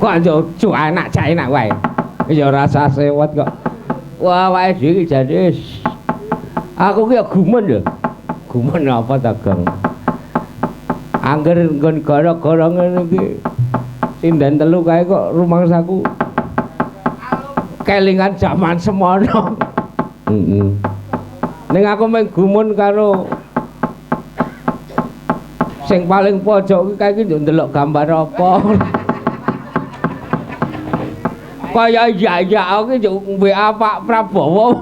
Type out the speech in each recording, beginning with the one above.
Kok njojo enak cak enak wae. Ya ora usah sewot kok. Wah, awake dhewe iki jane aku ki ya gumun lho. Gumun apa ta, Gong? Angger nggon gara-gara ngene iki sinden telu kae kok rumangsaku kelingan jaman semono. Heeh. Ning aku mung gumun karo sing paling pojok iki kae iki ndelok gambar apa. Kaya iya-iya aku iki njuk WA Pak Prabowo.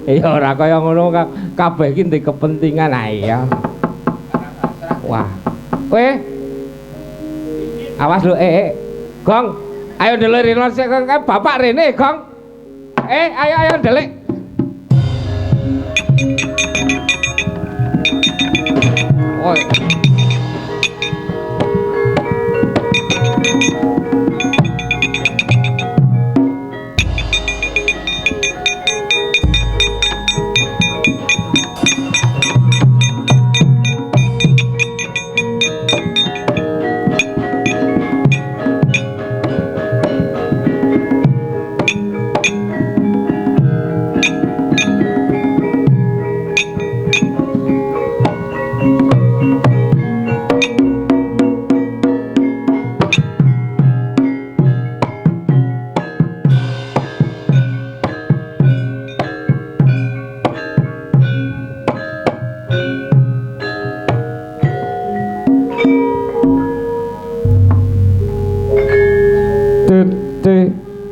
Ya ora kaya ngono kabeh iki ndek kepentingan ae ya. Wah. Kowe awas lho Gong. Ayo ndelik rene sik bapak rene, Gong. Ayo ayo ndelik. Oi.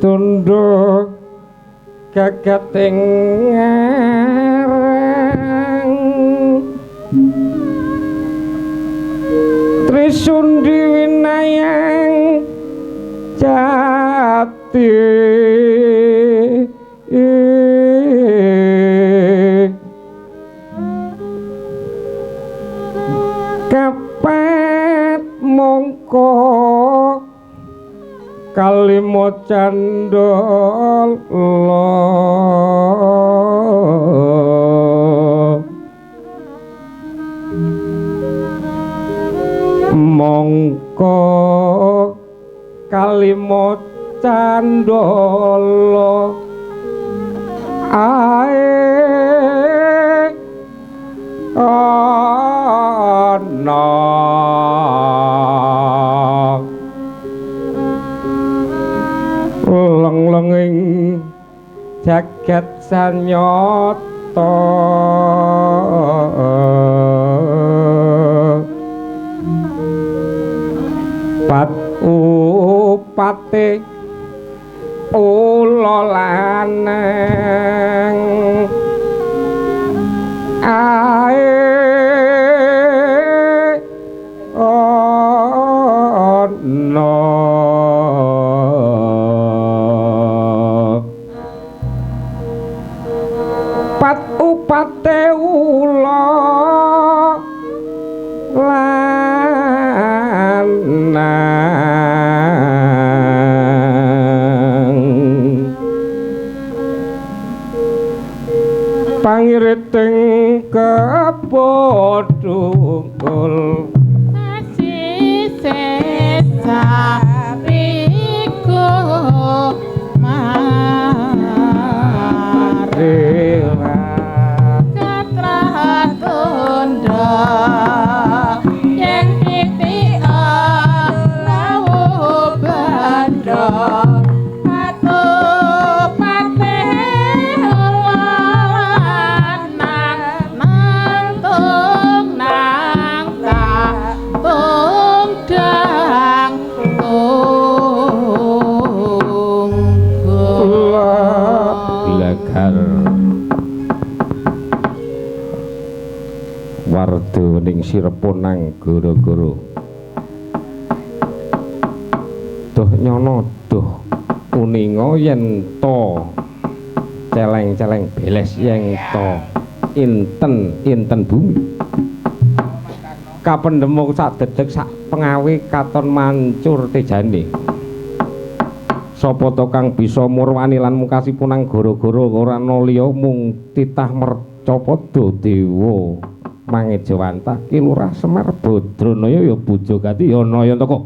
Tunduk gagating ngarang Trisundi winayang jati kapat mongko kalima candala mongko kalima candala ae ana leng-lenging jagat sanyata pat upate ula lanang ae ana pat upate ula lanang pangiriting kebo dhungkul ning sirepun nang goro-goro duh nyono duh uninga yen to celeng-celeng beles yen to inten-inten bumi kapendhemung sak dedeg sak pengawe katon mancur tejane sapa to kang bisa murwani lan mungkasipun nang goro-goro ora ana liya mung titah mercapada dewa mangejawantah Ki Lurah Semar Badranaya ya Bujogati ya Nayantaka.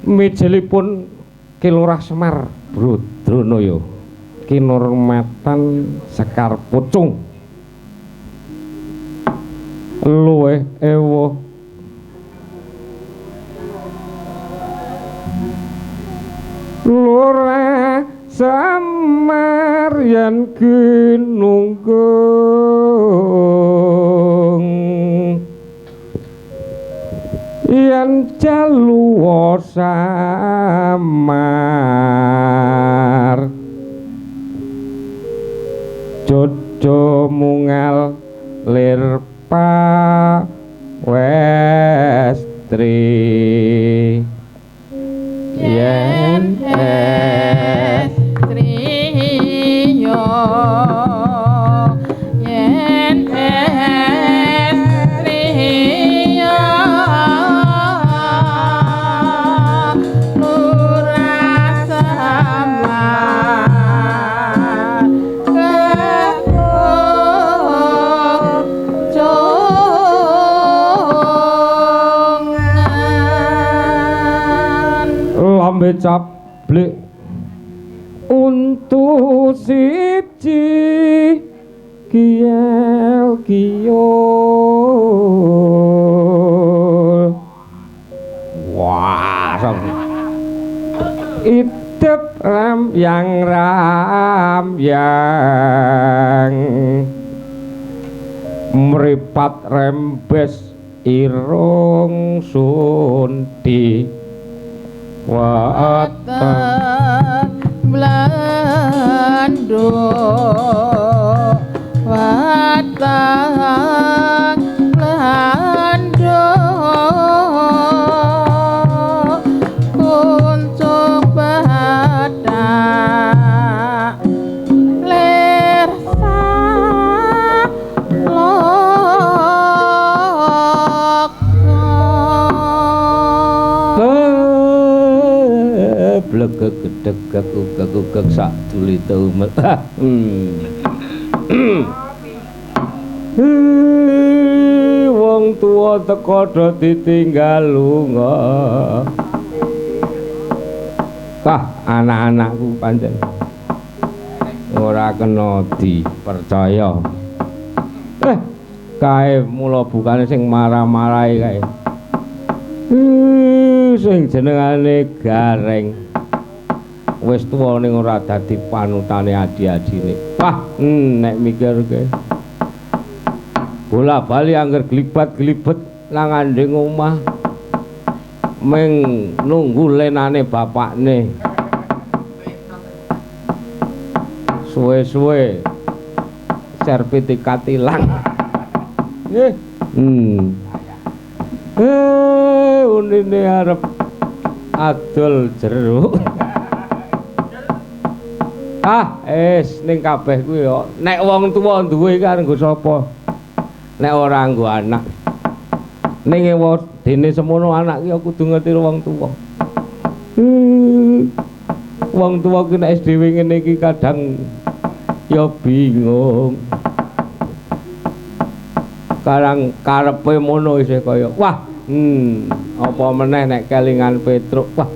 Mijilipun Ki Lurah Semar Brodronaya kinurmatan Sekar Pucung luwih ewuh Lurah Semar yen ginunggung yen jaluwa samar jojo mungal lir pawestri yen estriyo yen estriyo Lurah Semar kepucungan lambe cablik untu siji kiel kiyul. Wah, idep ram yang ram yang mripat rembes irung sunti weteng blando weteng blando kuncung bathak lir salok. Blegeg gedegeg ugeg-ugeg sak dulite umet. Wong tuwa teka do ditinggal lunga. Kah anak-anakku pancen ora kena dipercaya. Kae mula bukane sing marah-marahi kae. Sing jenengane Gareng wis tuwa ning ora dadi panutane adi-adine. Wah, nek mikir kae. Bola-bali angger glibat-glibet nang ngandhing omah ming nunggu lenane bapakne. Suwe-suwe sertifikat ilang. Unine arep adol jeruk. Ah, es ning kabeh kuwi ya nek wong tuwa duwe iki arep nggo sapa? Nek ora nggo anak. Ning ewa dene semono anak ki ya kudu ngerti wong tuwa. Wong tuwa ki nek dhewe ngene iki kadang ya bingung. Karang karepe mono isih kaya wah, apa meneh nek kelingan Petruk. Wah.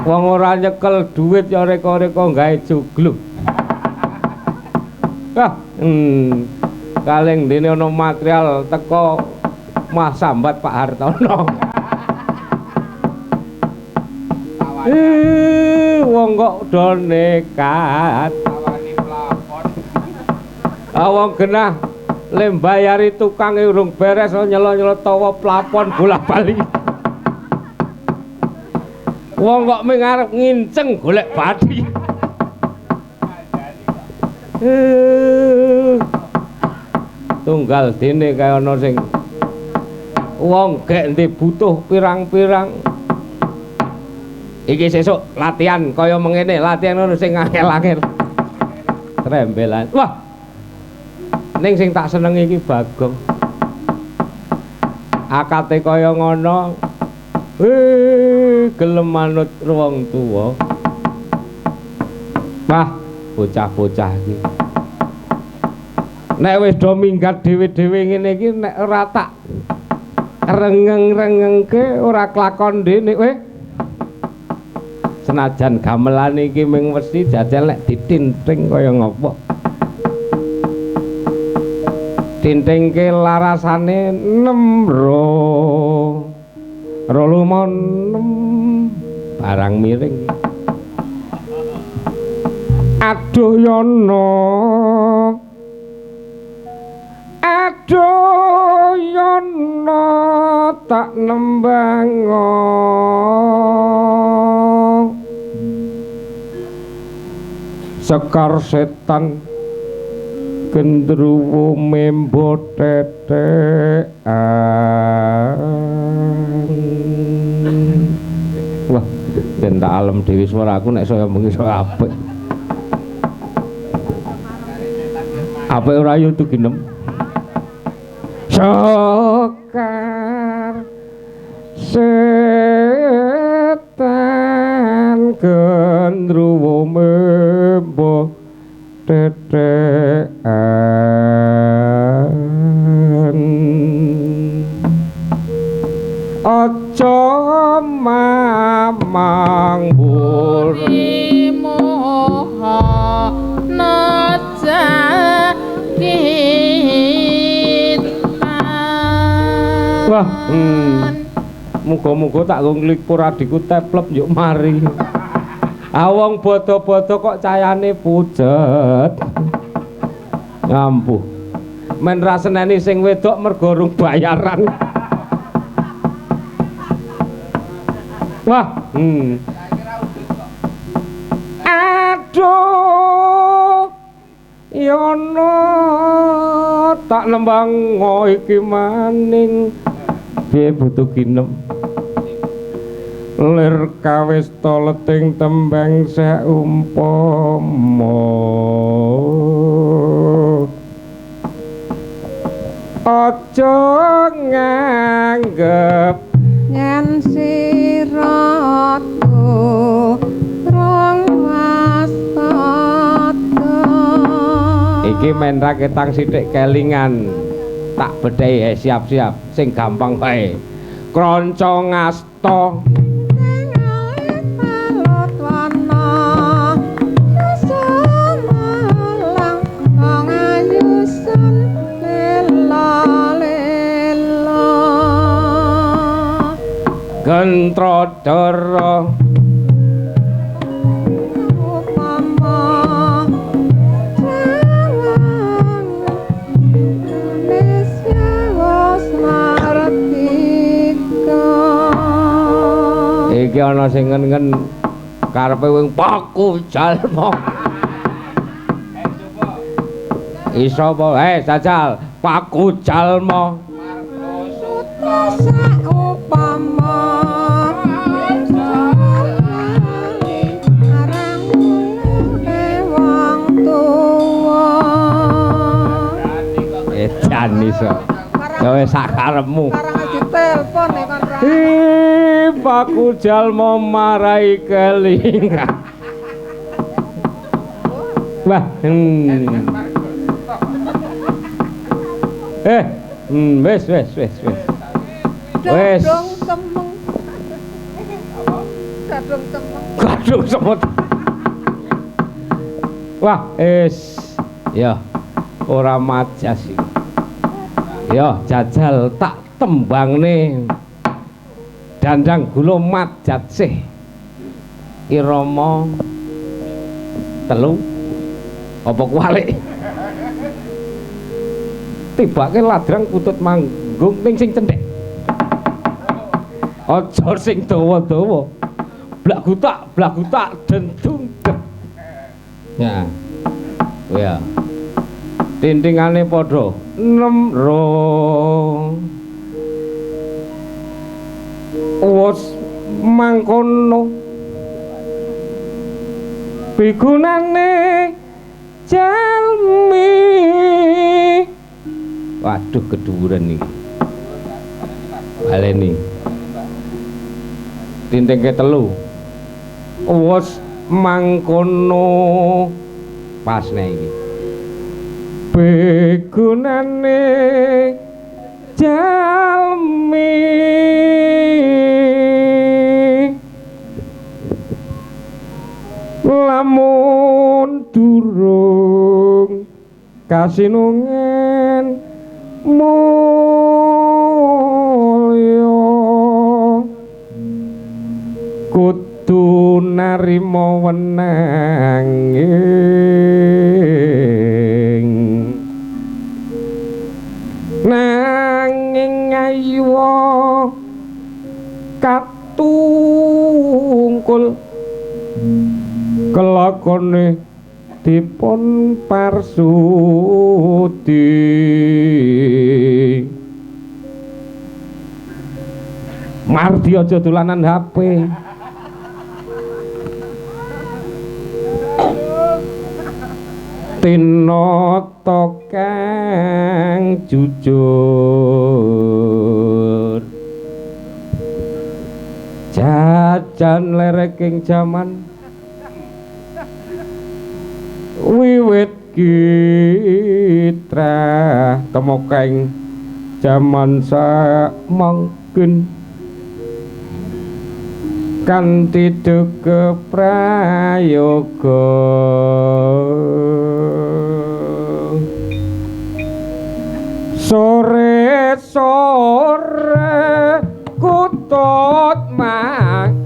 Wong ora nyekel duit ya reka-reka gawe joglo. Wah, kaleng dene ana material teko mah sambat Pak Hartono. Wong kok do nekat. Ah wong genah le mbayari tukange urung beres nyelo-nyelo tawa plafon bola-bali. Wong kok ming arep nginceng golek bathi. Tunggal dene kaya ana sing wong gek endi butuh pirang-pirang. Iki sesuk latihan kaya mengene, latihan ngono sing angel-angel. Trembelan. Wah. Ning sing tak senengi iki Bagong. Akate kaya ngono. Gelem manut wong tuwa. Wah, bocah-bocah iki. Nek wis do minggat dhewe-dhewe ngene iki nek ora tak rengeng-rengengke ora klakon dene kowe. Senajan gamelan iki ming wesi jajal nek ditinting kaya ngopo. Tintingke larasane 6 ro. 2 6 barang miring. Aduh yono. Aduh yono tak nembang. Sekar setan gendruwo membo tetekan. Wah, yen tak alem dhewe swaraku nek saya mung iso apik. Apik ora yo tuginem. Sekar setan gendruwo membo tetekan. Aja mamang mburi moha naja kita. Wah, muga-muga tak nggo nglipur adhiku teplep yuk mari. Awong bodo-bodo kok cayane pucet. Ngampuh. Men ra seneni sing wedok mergo rung bayaran. Wah, Aduh, yono tak nembang iki maning. Piye butuh ginem. Lir kawista leting tembang saumpama. Aja nganggep yen siraku rong waspada. Iki men ra ketang sithik kelingan. Tak bedhehi siap-siap sing gampang wae. Kronco ngasta Gentrodoro upama jawang Indonesia wis mardika. Iki ana sing ngen-ngen karepe wing paku jalma. Iso apa? Jajal paku jalma. Margo saupama edan iso. Ya wis sak karepmu. Barang ditelpon nek kon ra. Paku jalma marai kelingan. Wah, wis wis wis wis. Wis. Gadung temeng. Gadung temeng. Gadung semut. Wah, wis. Ya, ora majas iki. Ya, jajal tak tembangne. Dandang gula majat sih. Irama 3 apa kuwalik. Tibake ladrang putut manggung ning sing cendhek. Aja sing dawa-dawa. Blak gutak dentung deg. Ya. Ya. Tintingane padha 6 ro. Wos mangkono pigunane jalmi. Waduh keduwuren iki. Baleni. Tinting ke 3. Wos mangkono pas nek iki. Pigunane jalmi. Kasinungen mulya kudu narima wenanging nanging ayuwa katungkul kelakone dipun parsuti. Mardi aja dolanan HP. Tinata kang jujur jajan lereking jaman wiwit kitrah temokeng jaman samangkin kanthi duka prayoga. Sore-sore kutut mang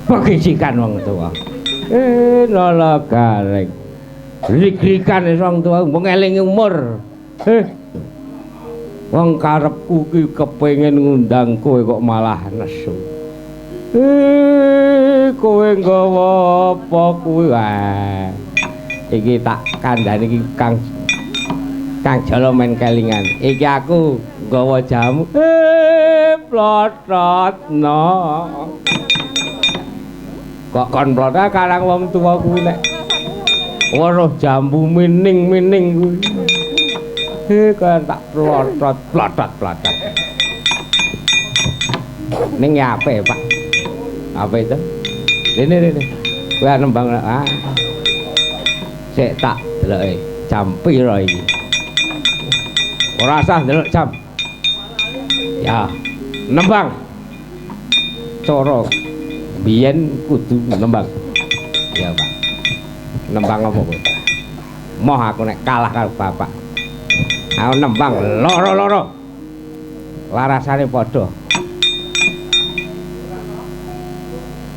pegisikan wong tuwa. Lala gareng. Rik-rikan wong tuwa mung elingi umur. Wong karepku ki kepengin ngundang kowe kok malah nesu. Kowe nggawa apa kuwi? Iki tak kandhani iki Kang Kang Jala men kelingan. Iki aku nggawa jamu. Plototno. Kok kon plotah karang wong tuwa kuwi nek weruh jambu mining-mining kuwi. Kaya tak plotot plotot plotot. Ning ya apik, Pak. Apa itu? Rene rene. Kowe nembang ah. Sik tak deloke jam pira iki. Ora usah ndelok jam. Ya, nembang. Cara biyen kudu nembang. Ya, Pak. Nembang apa kowe? Moh aku nek kalah karo bapak. Aku nembang loro-loro. Larasane padha.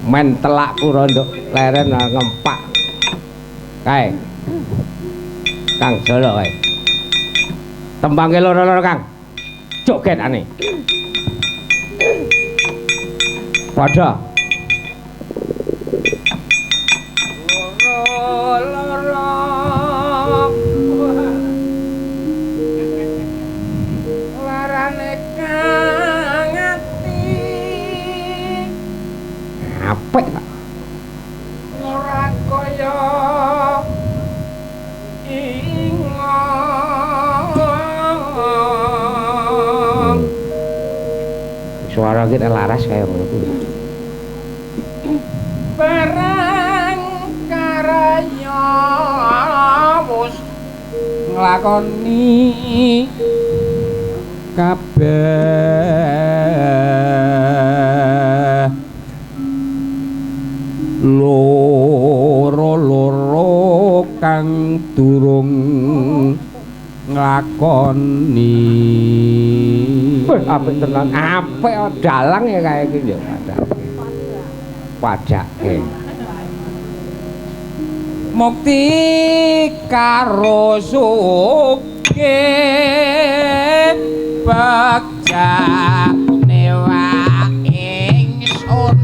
Men telakku rondo leren ngempak. Kae. Kang Jala kae. Tembangke loro-loro, Kang. Jogetane. Padha. Loro-loro larane kang ati. Apik ta? Ora kaya ingong. Suara kita laras kaya ngono kuwi. Barang karaya wis nglakoni kabeh loro-loro kang durung nglakoni. Wih, apik tenan. Apik dalang ya kaya iki ya padake. Pajake. Mukti karo sugih begjane wae ingsun.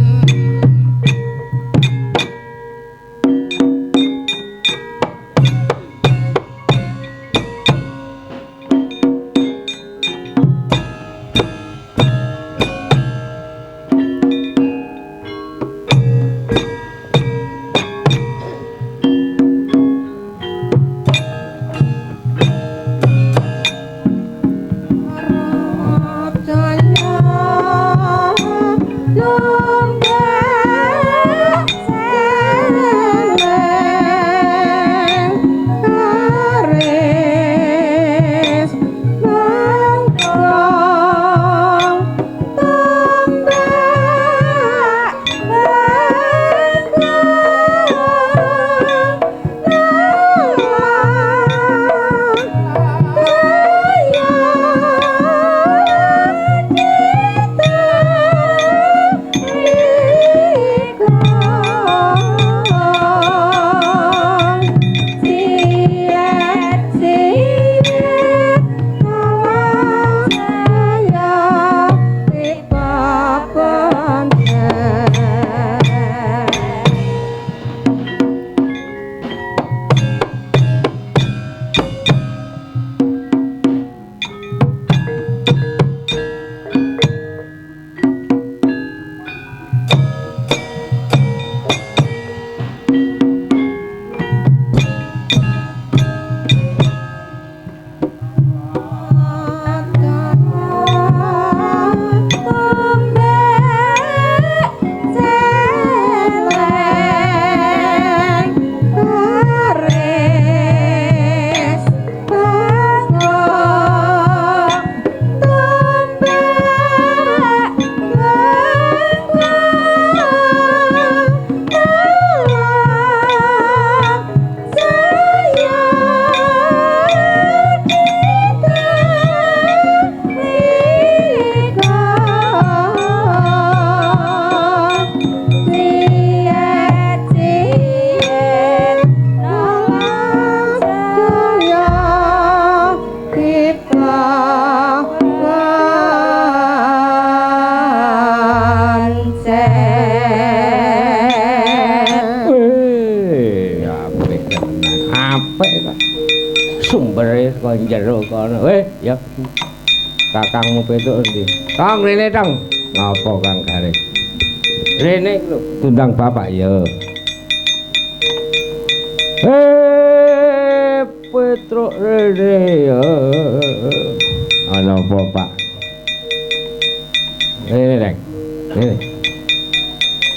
Jero kono. Ya. Kakangmu Petruk endi? Tong rene tong. Ngapa Kang Garis? Rene lho, tundang bapak ya. Petruk rene ya. Ana apa, Pak? Rene, Reng. Rene.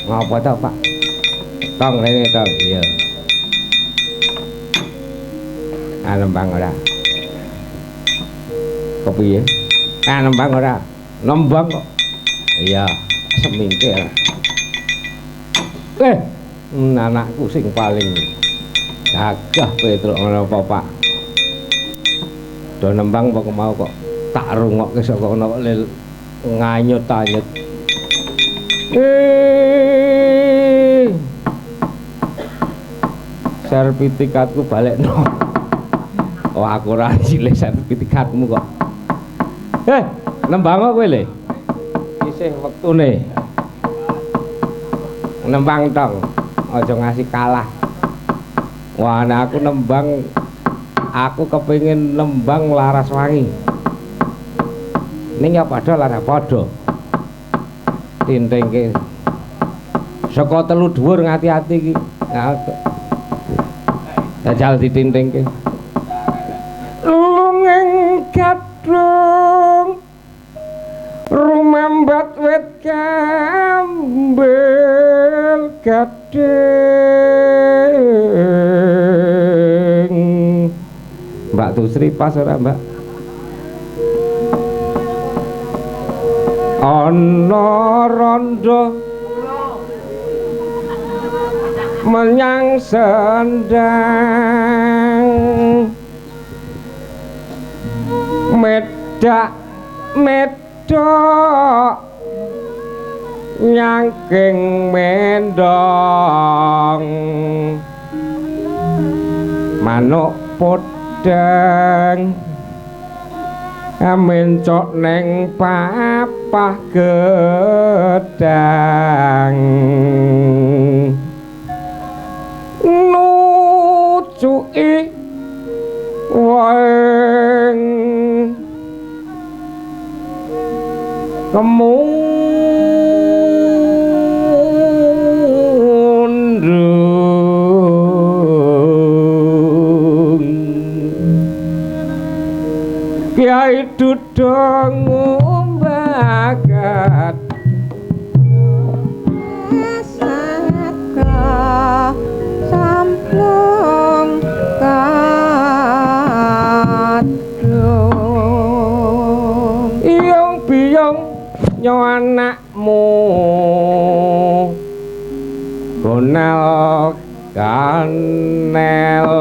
Ngapa to, Pak? Tong rene tong. Iya. Nembang ora? Kepiye? Nembang ora? Nembang kok. Iya, semingkir. Anakku sing paling gagah Petruk ngono apa, Pak? Do nembang apa mau kok tak rungokke saka kono kok nganyut-anyut. Sertifikatku balekno. Oh, aku ora jile sertifikatmu kok. Nembang kowe le. Isih wektune. Nembang tong. Aja ngasih kalah. Wah, nek aku nembang, aku kepengin nembang Laras Wangi. Ning ya padha lah padha. Tintingke. Saka telu dhuwur ngati-ati iki. Nah, jajal ditintingke. Lunging gadhung rumambat wit kambil gading. Mbak Tusri pas ora, Mbak? Ana rondo menyang sendang, medak medok nyangking mendong, manuk podang mencok neng papah gedang, nucuki weng kemundung. Kyai Dudung ngumbagat saga samplung kadung iyong biyong nyo anakmu gonal kanel.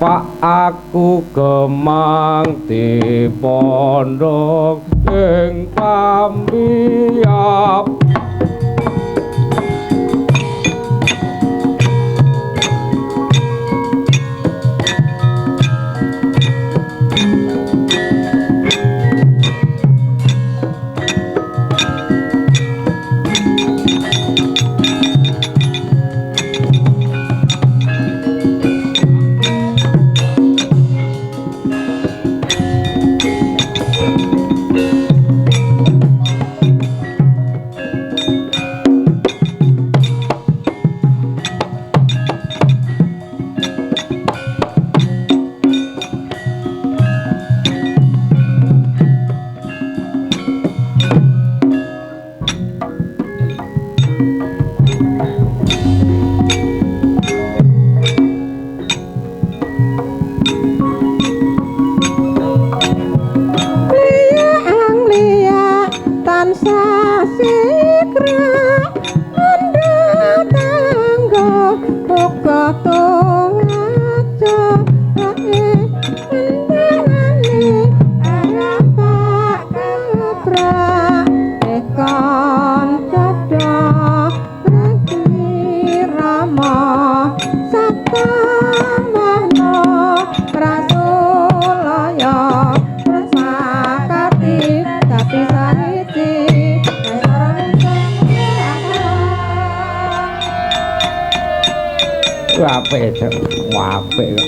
Pak aku gemang dipondhok ing pambiyap.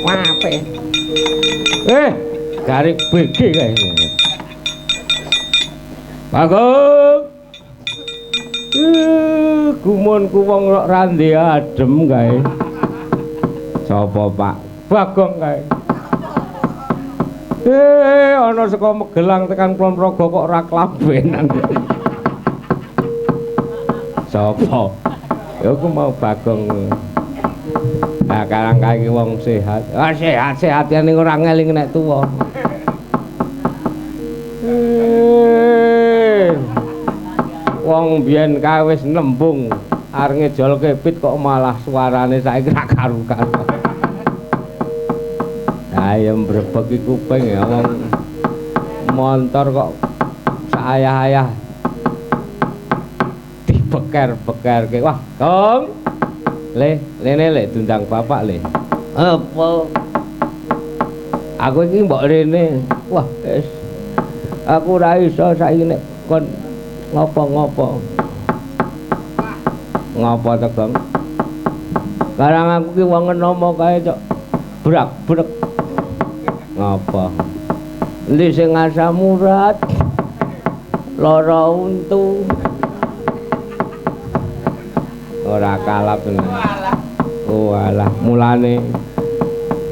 Apik. Garik BG kae. Bagong. Gumunku wong kok ra ndek adem kae. Sapa Pak? Bagong kae. Ana saka Magelang tekan Kulon Progo kok ora klambenan. Sapa? Ya aku mau Bagong. Nah, karang kae wong sehat. Ah, sehat-sehat yen ora ngeling nek tuwa. Wong biyen kae wis nembung arep ngejol kepit kok malah suarane saiki ra karu-karuan. Ayam brebeki kuping ya wong montor kok saayah-ayah dibeker-bekerke. Wah, Kong. Le, rene le diundang bapak le. Apa? Aku iki mbok rene. Wah, wis. Aku ora iso saiki nek kon ngopo-ngopo. Ngapa to, Gong? Karang aku ki wong enomo kae cok. Brak-brek. Ngapa? Endi sing asam urat? Lara untu. Ora kalap tenan. Oh alah, mulane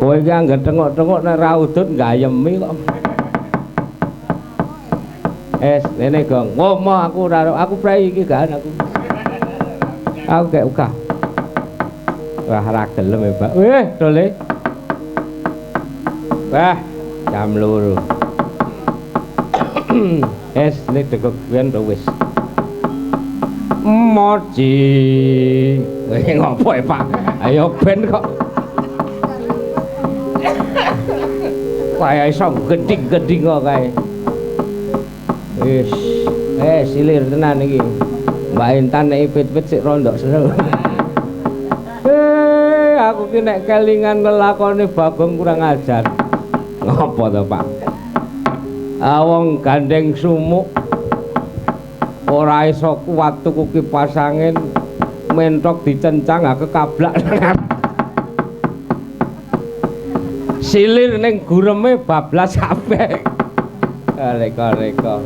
kowe iki angger tengok-tengok nek ra udut gayemi kok. Es, ngene Gong. Ngomo aku ora aku prei iki gak aku. Aku gak ukah. Wah, ra gelem ya, Pak. Weh, dole. Wah, jam 2. Es, nek degek ben to wis. Moji. Weh, ngopo e, Pak? Ayo ben kok. Kaya iso gedhing-gedhing kok kae. Wis, silir tenan iki. Mbak Intan nek pit-pit sik rondok seneng. Aku ki nek kelingan lelakone Bagong kurang ajar. Ngopo to, Pak? Wong gandeng sumuk ora iso kuat tuku kipas angin, mentok dicencang ha kekablak. Silir ning gureme bablas kabeh. Reka-reka.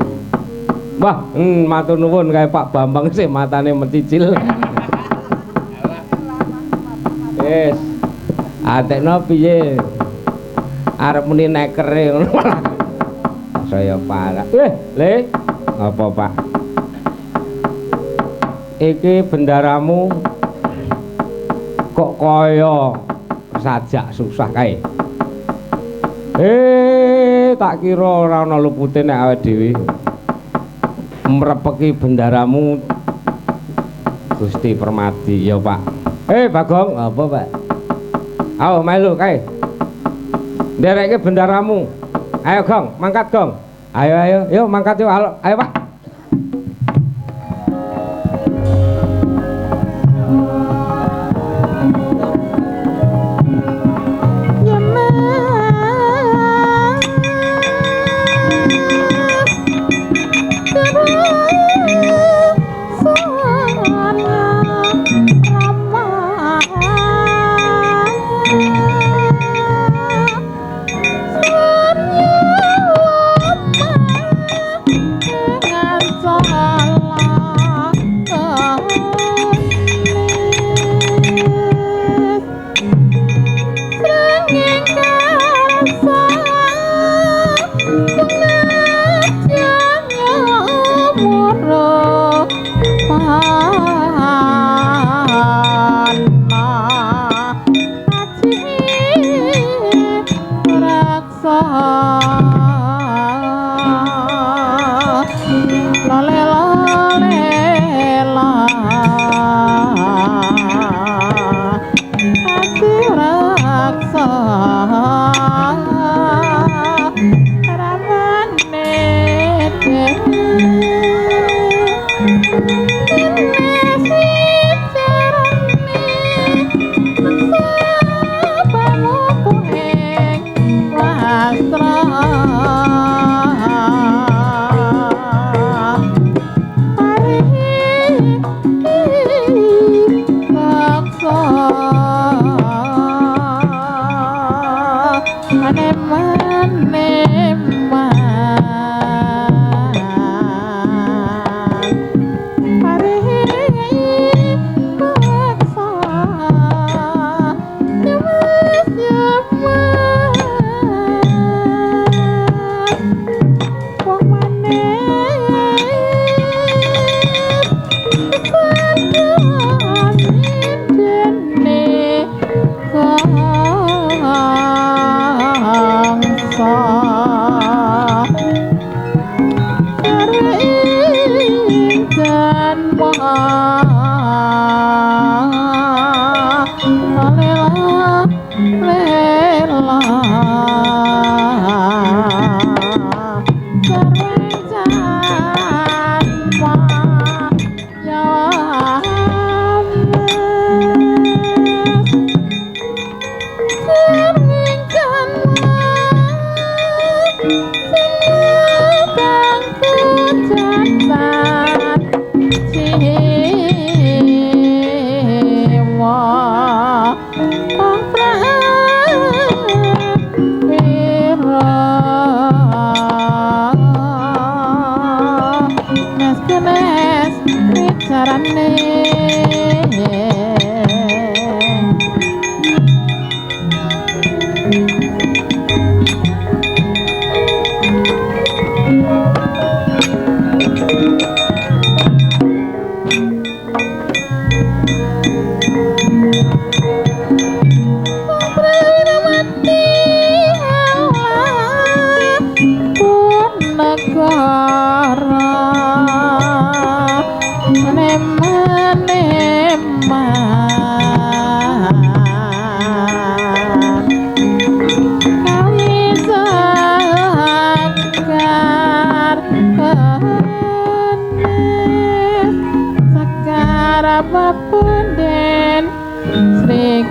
Wah, matur nuwun kae Pak Bambang sih matane mencicil. Wis. Atekno piye? Arep muni nekere ngono malah. Saya parah. Le, apa Pak? Iki bendaramu kok kaya sajak susah kae. Tak kira ora ana lupute nek awake dhewe. Mrepeki bendaramu Gusti Permadi ya Pak. Bagong, apa Pak? Ayo melu kae. Nderekke bendaramu. Ayo Gong, mangkat Gong. Ayo ayo, yo mangkat yo, ayo Pak. Astra.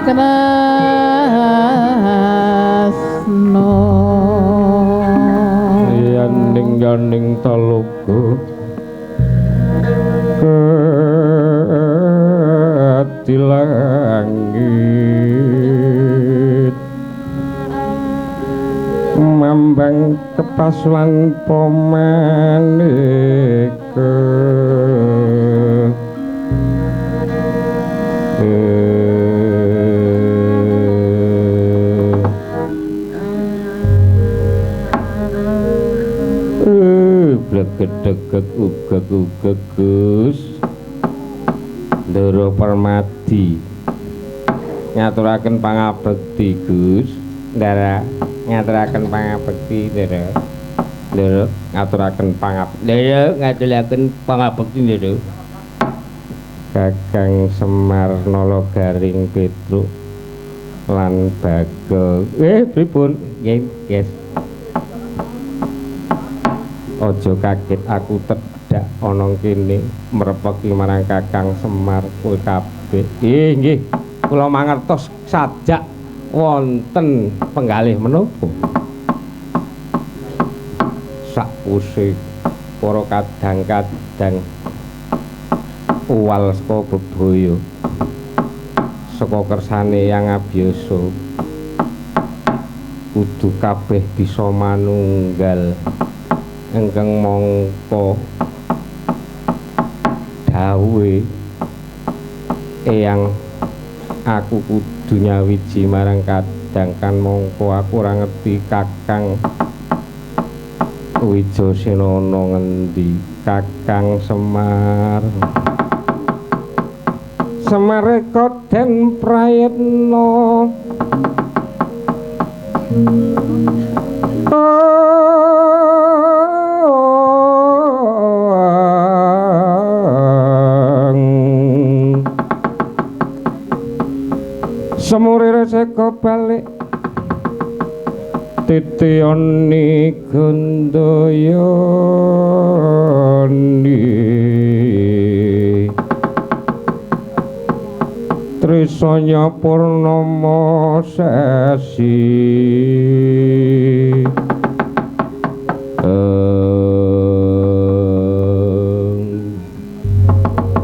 Kresna. Yaning yaning talaga kedhi langit mambang kepaswan pemaneka. Blegedegeg ugeg-ugeg Gus Ndara Permadi ngaturaken pangabekti Gus Ndara ngaturaken pangabekti Ndara Ndara ngaturaken pangabekti Ndara ngaturaken pangabekti Ndara Kakang Semar Nala Garing Petruk lan Bagel. Pripun? Nggih, guys. Aja kaget aku tedhak ana kene mrepeki marang Kakang Semar kowe kabeh. Nggih, kula mangertos sajak wonten penggalih menapa. Sakwuse para kadang-kadang uwal saka bebaya saka kersane Yang Abiyasa kudu kabeh bisa manunggal ingkang mangka dawuhe Eyang aku kudu nyawiji marang kadang kan mongko aku ora ngerti Kakang Wijasena ana ngendi. Kakang Semar Semareka den prayitna Semure reseka balik titiyani gandayani Trisanya purnama sesi.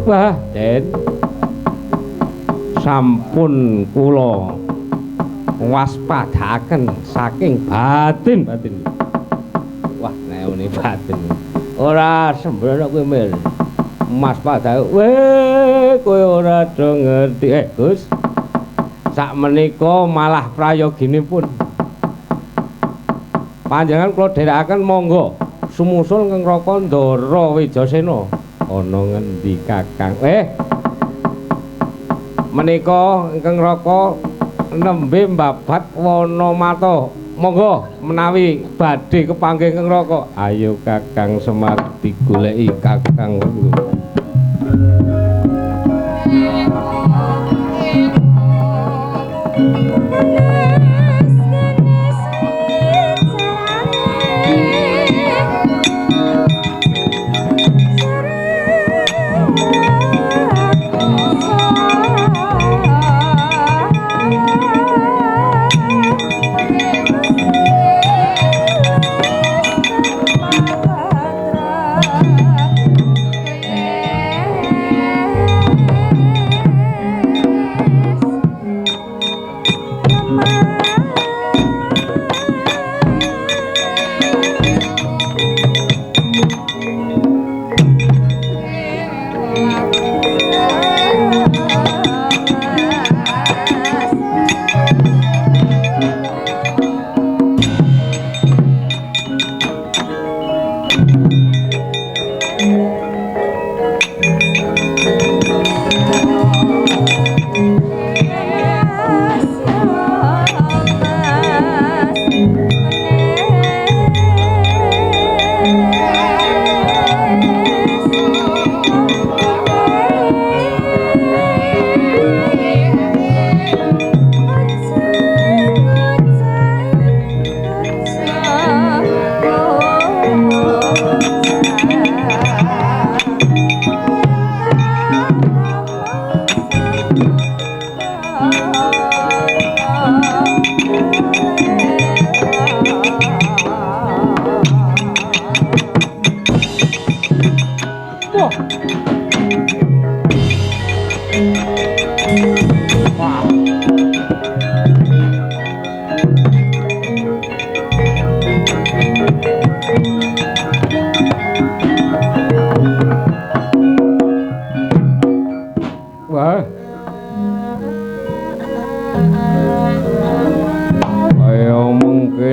Wah, Den, sampun kula waspadaaken saking batin-batin. Wah, nek ngene batin. Ora sembrono kowe, Mir. Mas padha, weh, kowe ora do ngerti. Gus. Sakmenika malah prayoginipun. Panjenengan kula dherekaken monggo sumusul ing Raka Ndara Wijasena. Ana ngendi Kakang? Menika ingkang Raka nembe mbabat wana mata. Monggo menawi badhe kepanggih ingkang Raka. Ayo Kakang Semar digoleki Kakang. Thank you.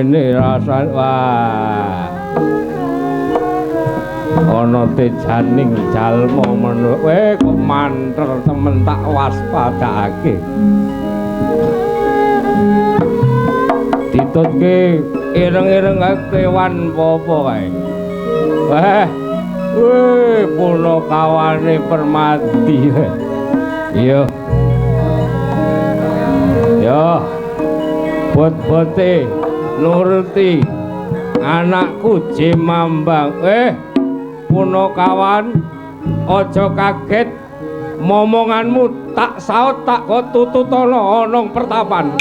kene rasa wah. Ana tejaning jalma menu. Kowe kok manter temen tak waspadakake. Ditutke ireng-ireng kae kewan apa kae. Wah. Weh, punakawane Permadi. Iya. Ya. Bot-bote nuruti anakku Jemambang. Punakawan, aja kaget momonganmu tak saut tak kok tututana ana pertapan.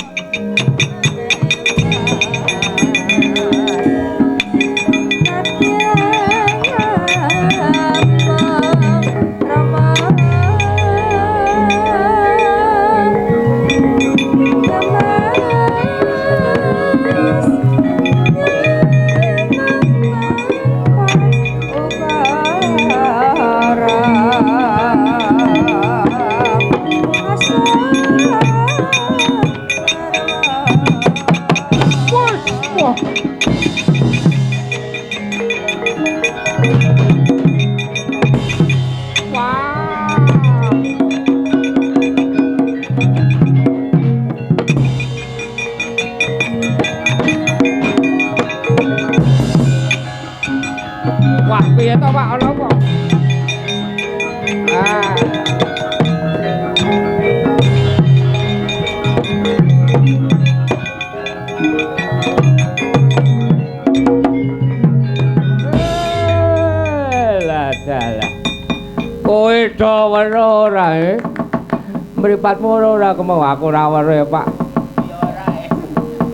Wah, piye to, Pak? Ana apa? Ah. Lah, dalah. Kowe do weruh ora, eh? Mripatmu ora kemau aku ora weruh ya, Pak. Ya ora, eh.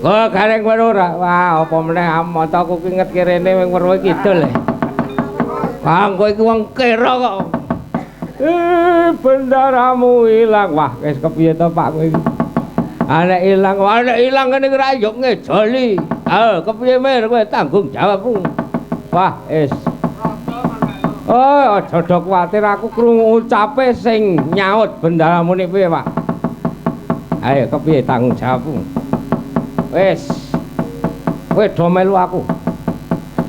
Kok gareng weruh ora? Wah, apa meneh mataku ki ngetke rene wing weruh kidul. Ah, kowe iki wong kira kok. Bendaramu ilang. Wah, wis kepiye to, Pak kowe iki? Nek ilang, wah nek ilang ngene iki ra yo ngejoli. Ah, kepiye mer kowe tanggung jawabmu. Wah, wis. Oh, aja do kuwatir aku krungu ucape sing nyaut bendaramu nek piye, Pak? Ayo kepiye tanggung jawabmu? Wis. Kowe do melu aku.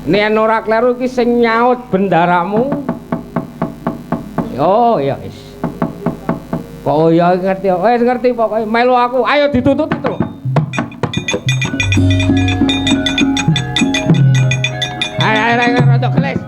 Nek ora kleru iki sing nyaut bendaramu. Oh ya wis. Kok ya ngerti. Wis ngerti pokoke melu aku. Ayo ditututi terus. Ayo ayo ayo rada keles.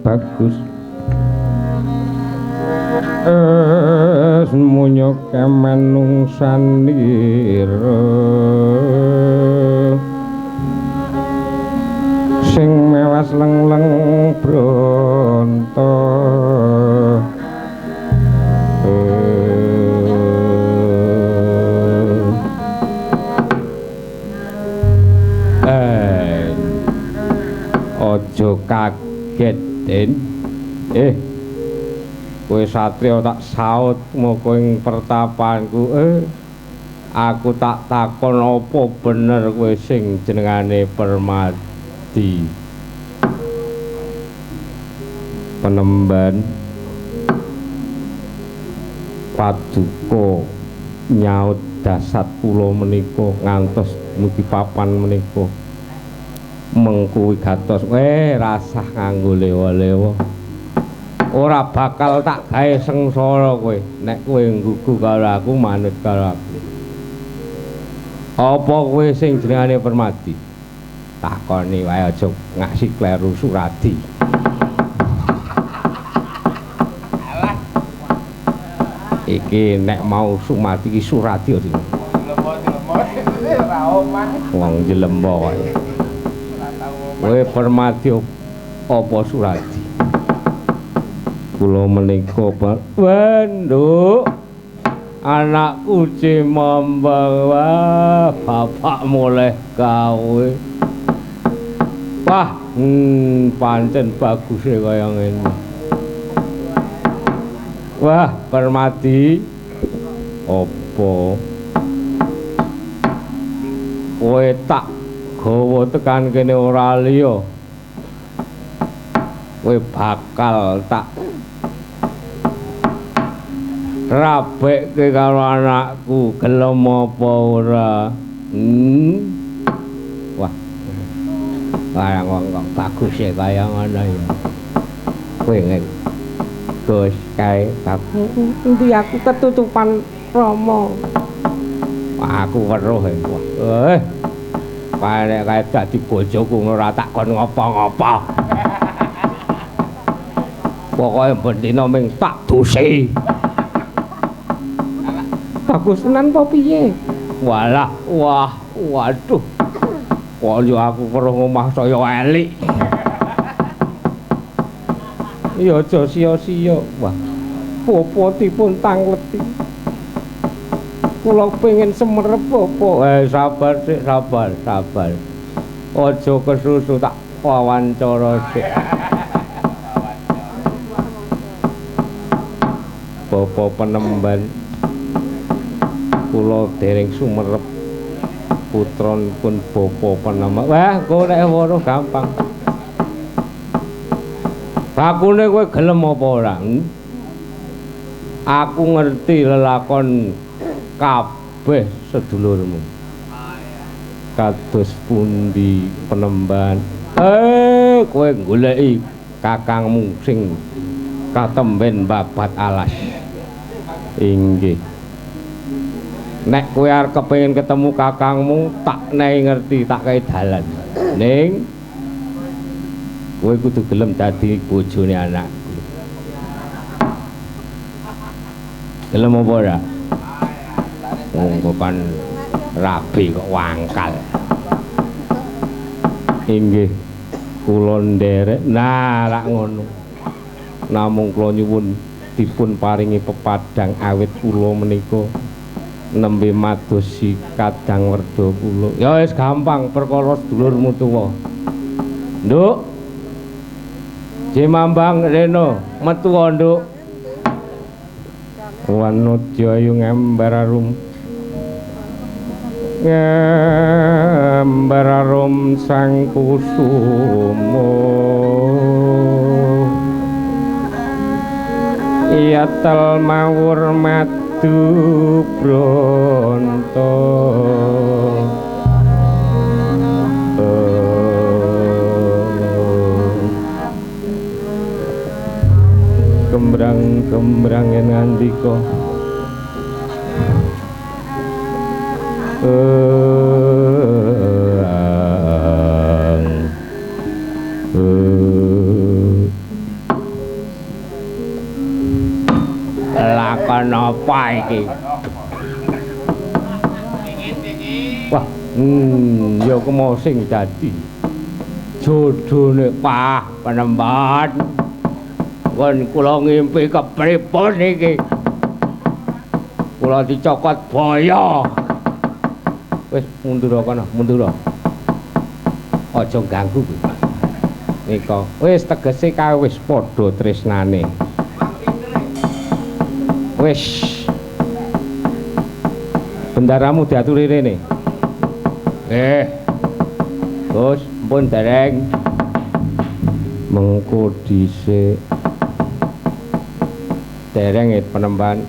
Bagus es munyo kemanungsanira sing mewas leng-leng bronto Aja kaget, Den. Kowe satriya tak saut moko ing pertapanku. Aku tak takon apa bener kowe sing jenengane Permadi. Penemban paduka nyaut dasat kula menika ngantos mugi papan menika mengku wigatos. Rasah nganggo lewa-lewa. Ora bakal tak gawe sengsara kowe nek kowe nggugu karo aku, manut karo aku. Apa kowe sing jenengane Permadi? Takoni wae aja ngaksi kleru Suradi. Iki nek mau Sumati iki Suradi aja. Wong jelembo wae. Kowe Permadi apa Suradi? Kula menika Wenduk anakku Cimambang, wah bapak mulih gawe. Wah, pancen baguse kaya ngene. Wah, Permadi apa kowe tak gawa tekan kene ora liya. Kowe bakal tak rabekke karo anakku, gelem apa ora? Wah. Kaya wong kok bagus e kaya ngono ya. Kowe ngene. Gus kae bagus. Endi aku ketutupan Rama. Wah, aku weruh e. Wah. Kae kae dadi bojoku ora tak kon ngopo-ngopo. Pokoke ben dina ming tak dusi. Bagus tenan apa piye? Walah, wah, waduh. Kok yo aku weruh omah saya elik. Ya aja sia-sia. Wah. Popotipun tangleti. Kula pengen semerep apa? Sabar sik, sabar, sabar. Aja kesusu tak wawancara sik. Bapak penemban kula dereng sumerep putranipun Bapak penemban. Wah, kowe nek weruh gampang. Bakune kowe gelem apa ora? Aku ngerti lelakon kabeh sedulurmu. Kados pundi penemban? Kowe goleki kakangmu sing katemben babat alas. Inggih. Nek kowe arep kepengin ketemu kakangmu, tak nehi ngerti, tak kei dalan. Ning kowe kudu gelem dadi bojone anakku. Gelem apa ora? Wong kan rabi kok wangkal. Inggih, kula nderek. Nah, lak ngono. Namung kula nyuwun dipun paringi pepadang awit kula menika nembe madosi kadang werda kula. Ya wis gampang perkara sedulurmu tuwa. Nduk. Jemambang reno metu nduk. Wanodya ayu ngembar arum. Ngembar arum sang kusumo. Yatal mawur madu bronto. Kembrang-kembrang yen ngandika. Lakon apa iki? Wah, ya kemo sing dadi jodhone Pak Penemban. Kon kula ngimpi kepripun iki? Kula dicokot boyo. Wis mundur kono, mundur. Aja ganggu kowe. Nika wis tegese kae wis padha tresnane. Wis bendaramu diaturi rene. Gus, ampun dereng. Mengko dhisik. Dereng penemban.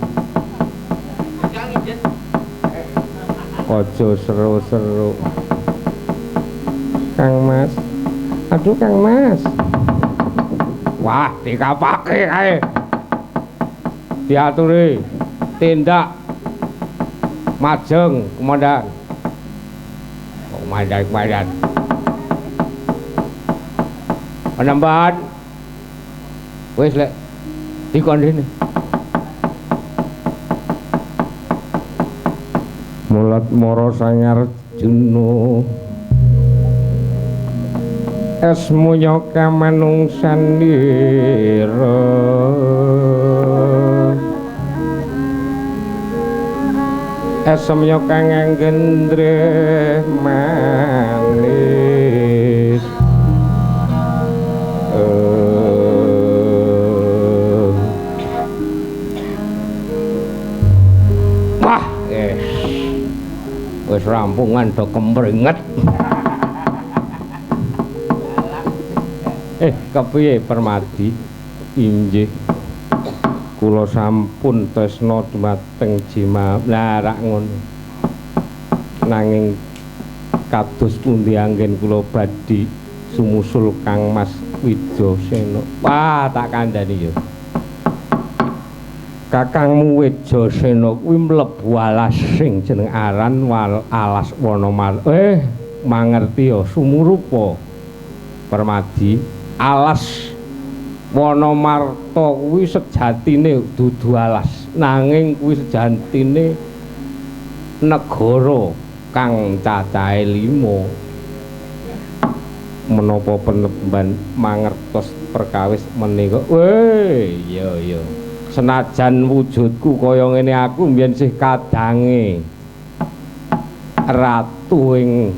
Aja seru-seru. Kang Mas. Aduh Kang Mas. Wah, dikapake kae. Diaturi tindak majeng komandan. Komandan, komandan. Penemban. Wis lek dikon rene. Mulat mara Sang Arjuna esmunya kamanungsan ira esemya kang anggendre manis. Wah, wis rampungan do kemringet. Kepiye Permadi? Inggih. Kula sampun tresna dumateng Jima. Lah rak ngono. Nanging kados pundi anggen kula badhe sumusul Kang Mas Wijasena. Wah, tak kandhani ya. Kakangmu Wijasena kuwi mlebu alas sing jeneng aran alas Wanamar. Mangerti ya sumurupa Permadi. Alas Wanamarta kuwi sejatine dudu alas, nanging kuwi sejatine negara kang cacahe 5. Menapa penemban mangertos perkawis menika? Iya iya. Senajan wujudku kaya ngene aku mbiyen sih kadange ratu ing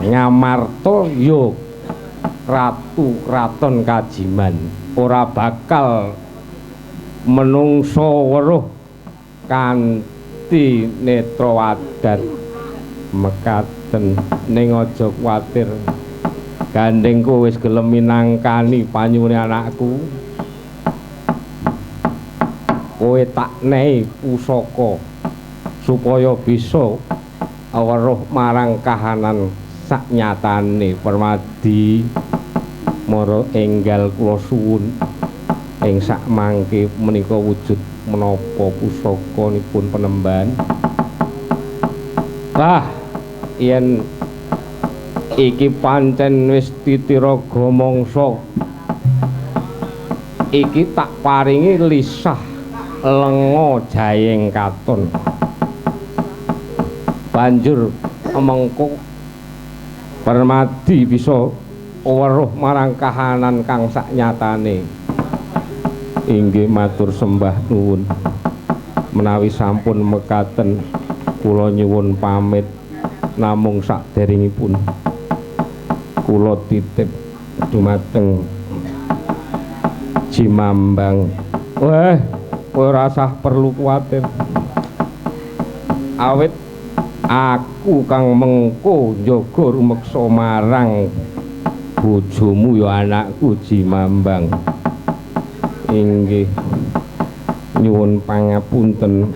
Ngamarta ya ratu kraton Kajiman, ora bakal menungso weruh kanthi netra wadan mekaten. Ning aja kuwatir, gandengku wis gelem minangkani panyuwune anakku. Kowe tak nehi pusaka supaya bisa weruh marang kahanan saknyatane. Permadi mara enggal kula suwun ing sakmangke menika wujud menapa pusakanipun penemban. Wah, yen iki pancen wis titiraga mangsa, iki tak paringi lisah lenga jayeng katon. Banjur mengko Permadi bisa weruh marang kahanan kang saknyatane. Inggih matur sembah nuwun. Menawi sampun mekaten kula nyuwun pamit, namung saderengipun kula titip dumateng Jimambang. Weh, kowe ora usah perlu kuwatir. Awit aku kang mengko njaga rumeksa marang bojomu ya anakku Jimambang. Inggih nyuwun pangapunten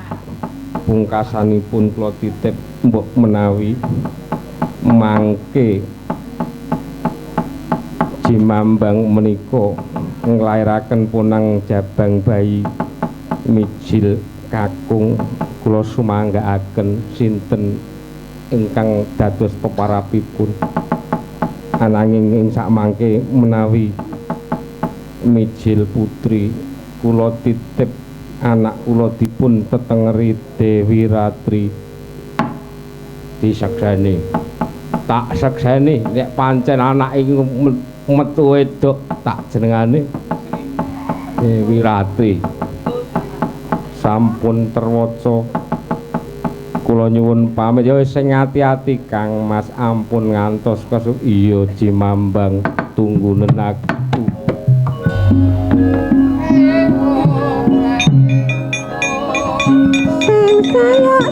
pungkasanipun kula titip mbok menawi mangke Jimambang menika nglairaken punang jabang bayi mijil kakung, kula sumanggaaken sinten ingkang dados peparapipun. Ananging ing sakmangke menawi mijil putri kula titip anak kula dipun tetengeri Dewi Ratri. Disekseni, tak sekseni nek pancen anak iki metu wedok tak jenengane Dewi Ratri. Sampun terwaca Kula nyuwun pamit ya wis sing ati-ati Kang Mas, ampun ngantos kesu. Iya Cimambang tunggunen aku. Sing sayok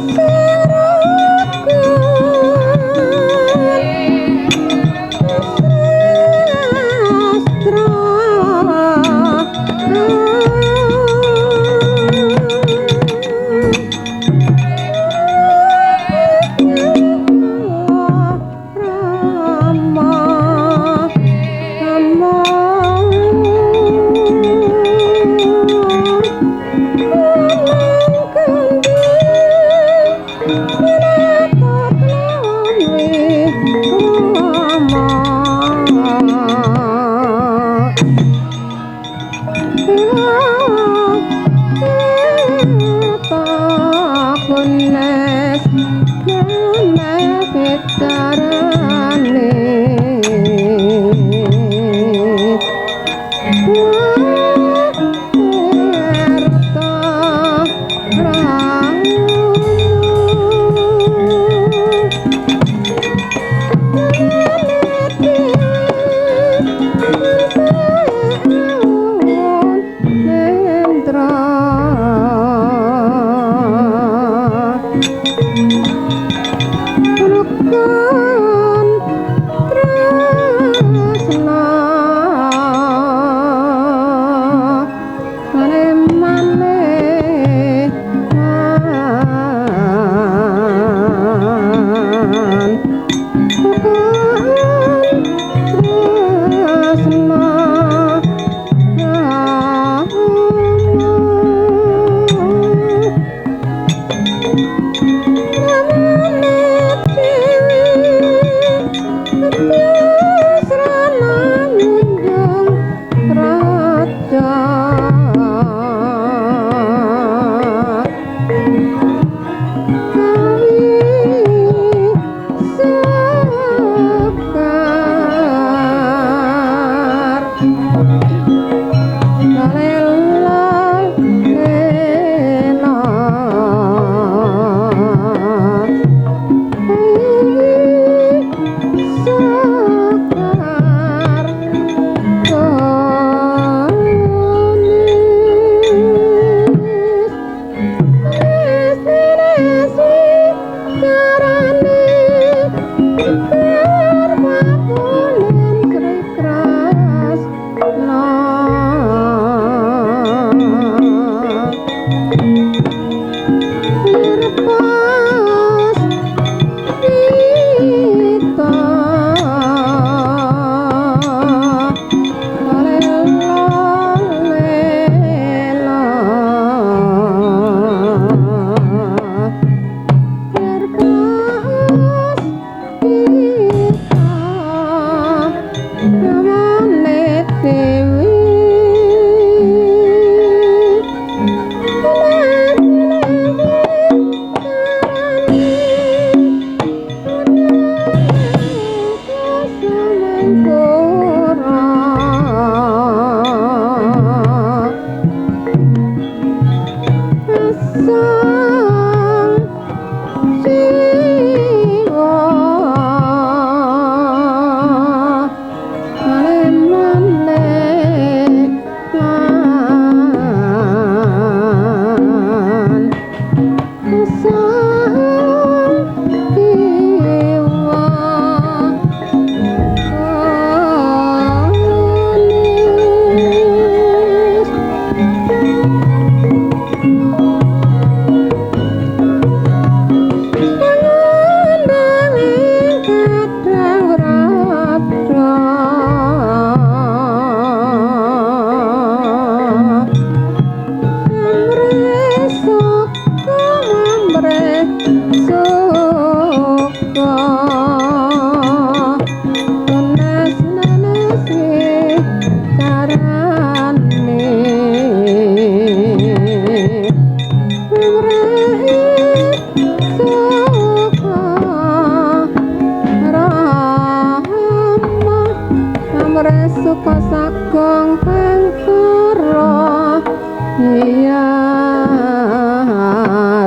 Iya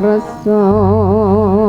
rasa.